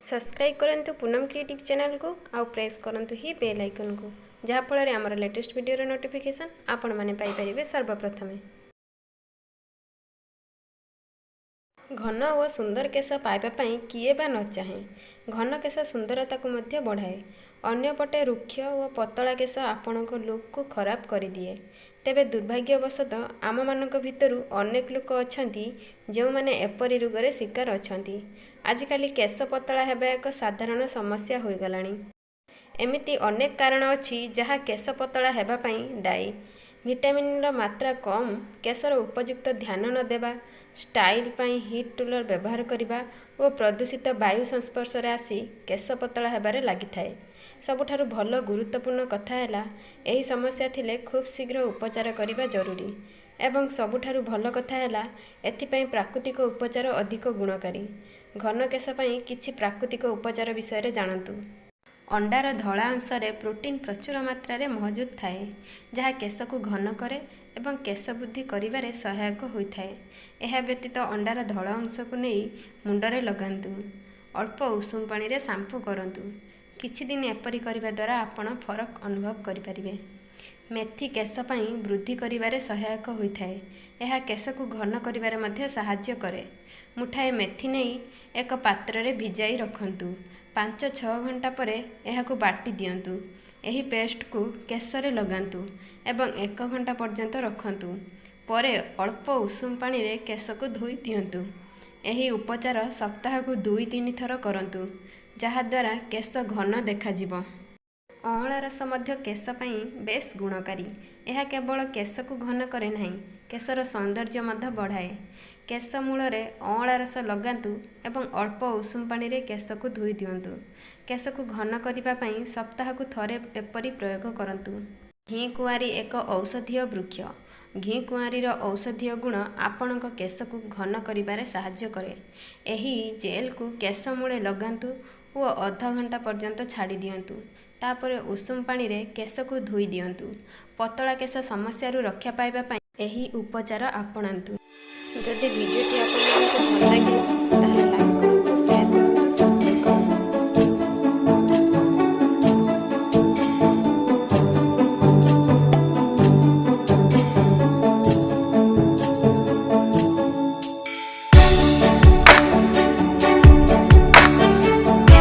Subscribe କରନ୍ତୁ Punam creative ଚ୍ୟାନେଲକୁ ଆଉ ପ୍ରେସ୍ କରନ୍ତୁ ହିଁ ବେଲ୍ ଆଇକନ୍କୁ, ଯାହାଫଳରେ ଆମର ଲେଟେଷ୍ଟ ଭିଡ଼ିଓର ନୋଟିଫିକେସନ୍ ଆପଣମାନେ ପାଇପାରିବେ ସର୍ବପ୍ରଥମେ। ଘନ ଓ ସୁନ୍ଦର କେଶ ପାଇବା ପାଇଁ କିଏ ବା ନ ଚାହେଁ? ଘନ କେଶ ସୁନ୍ଦରତାକୁ ମଧ୍ୟ ବଢ଼ାଏ। ଅନ୍ୟପଟେ ରୁକ୍ଷ ଓ ପତଳା କେଶ ଆପଣଙ୍କ ଲୁକ୍କୁ ଖରାପ କରିଦିଏ। ତେବେ ଦୁର୍ଭାଗ୍ୟବଶତଃ ଆମମାନଙ୍କ ଭିତରୁ ଅନେକ ଲୋକ ଅଛନ୍ତି, ଯେଉଁମାନେ ଏପରି ରୋଗରେ ଶିକାର ଅଛନ୍ତି। ଆଜିକାଲି କେଶ ପତଳା ହେବା ଏକ ସାଧାରଣ ସମସ୍ୟା ହୋଇଗଲାଣି। ଏମିତି ଅନେକ କାରଣ ଅଛି, ଯାହା କେଶ ପତଳା ହେବା ପାଇଁ ଦାୟୀ। ଭିଟାମିନ୍ର ମାତ୍ରା କମ୍, କେଶର ଉପଯୁକ୍ତ ଧ୍ୟାନ ନ ଦେବା, ଷ୍ଟାଇଲ୍ ପାଇଁ ହିଟ୍ ଟୁଲ୍ର ବ୍ୟବହାର କରିବା ଓ ପ୍ରଦୂଷିତ ବାୟୁ ସଂସ୍ପର୍ଶରେ ଆସି କେଶ ପତଳା ହେବାରେ ଲାଗିଥାଏ। ସବୁଠାରୁ ଭଲ ଗୁରୁତ୍ୱପୂର୍ଣ୍ଣ କଥା ହେଲା, ଏହି ସମସ୍ୟା ଥିଲେ ଖୁବ୍ ଶୀଘ୍ର ଉପଚାର କରିବା ଜରୁରୀ ଏବଂ ସବୁଠାରୁ ଭଲ କଥା ହେଲା, ଏଥିପାଇଁ ପ୍ରାକୃତିକ ଉପଚାର ଅଧିକ ଗୁଣକାରୀ। ଘନ କେଶ ପାଇଁ କିଛି ପ୍ରାକୃତିକ ଉପଚାର ବିଷୟରେ ଜାଣନ୍ତୁ। ଅଣ୍ଡାର ଧଳା ଅଂଶରେ ପ୍ରୋଟିନ୍ ପ୍ରଚୁର ମାତ୍ରାରେ ମହଜୁଦ ଥାଏ, ଯାହା କେଶକୁ ଘନ କରେ ଏବଂ କେଶ ବୃଦ୍ଧି କରିବାରେ ସହାୟକ ହୋଇଥାଏ। ଏହା ବ୍ୟତୀତ ଅଣ୍ଡାର ଧଳା ଅଂଶକୁ ନେଇ ମୁଣ୍ଡରେ ଲଗାନ୍ତୁ। ଅଳ୍ପ ଉଷୁମ ପାଣିରେ ସାମ୍ପୁ କରନ୍ତୁ। କିଛି ଦିନ ଏପରି କରିବା ଦ୍ୱାରା ଆପଣ ଫରକ ଅନୁଭବ କରିପାରିବେ। ମେଥି କେଶ ପାଇଁ ବୃଦ୍ଧି କରିବାରେ ସହାୟକ ହୋଇଥାଏ। ଏହା କେଶକୁ ଘନ କରିବାରେ ମଧ୍ୟ ସାହାଯ୍ୟ କରେ। ମୁଠାଏ ମେଥି ନେଇ ଏକ ପାତ୍ରରେ ଭିଜାଇ ରଖନ୍ତୁ। 5-6 ଘଣ୍ଟା ପରେ ଏହାକୁ ବାଟି ଦିଅନ୍ତୁ। ଏହି ପେଷ୍ଟକୁ କେଶରେ ଲଗାନ୍ତୁ ଏବଂ ଏକ ଘଣ୍ଟା ପର୍ଯ୍ୟନ୍ତ ରଖନ୍ତୁ। ପରେ ଅଳ୍ପ ଉଷୁମ ପାଣିରେ କେଶକୁ ଧୋଇ ଦିଅନ୍ତୁ। ଏହି ଉପଚାର ସପ୍ତାହକୁ 2-3 ଥର କରନ୍ତୁ, ଯାହାଦ୍ୱାରା କେଶ ଘନ ଦେଖାଯିବ। ଅଁଳା ରସ ମଧ୍ୟ କେଶ ପାଇଁ ବେଶ୍ ଗୁଣକାରୀ। ଏହା କେବଳ କେଶକୁ ଘନ କରେ ନାହିଁ, କେଶର ସୌନ୍ଦର୍ଯ୍ୟ ମଧ୍ୟ ବଢ଼ାଏ। କେଶ ମୂଳରେ ଅଁଳା ରସ ଲଗାନ୍ତୁ ଏବଂ ଅଳ୍ପ ଉଷୁମ ପାଣିରେ କେଶକୁ ଧୋଇ ଦିଅନ୍ତୁ। କେଶକୁ ଘନ କରିବା ପାଇଁ ସପ୍ତାହକୁ ଥରେ ଏପରି ପ୍ରୟୋଗ କରନ୍ତୁ। ଘିକୁଆଁରୀ ଏକ ଔଷଧୀୟ ବୃକ୍ଷ। ଘିକୁଆଁରୀର ଔଷଧୀୟ ଗୁଣ ଆପଣଙ୍କ କେଶକୁ ଘନ କରିବାରେ ସାହାଯ୍ୟ କରେ। ଏହି ଜେଲ୍କୁ କେଶ ମୂଳେ ଲଗାନ୍ତୁ ଓ ଅଧ ଘଣ୍ଟା ପର୍ଯ୍ୟନ୍ତ ଛାଡ଼ି ଦିଅନ୍ତୁ। ତାପରେ ଉଷୁମ ପାଣିରେ କେଶକୁ ଧୋଇ ଦିଅନ୍ତୁ। ପତଳା କେଶ ସମସ୍ୟାରୁ ରକ୍ଷା ପାଇବା ପାଇଁ ଏହି ଉପଚାର ଆପଣାନ୍ତୁ। ଯଦି ଭିଡ଼ିଓଟି ଆପଣମାନଙ୍କୁ ଭଲ ଲାଗିଲା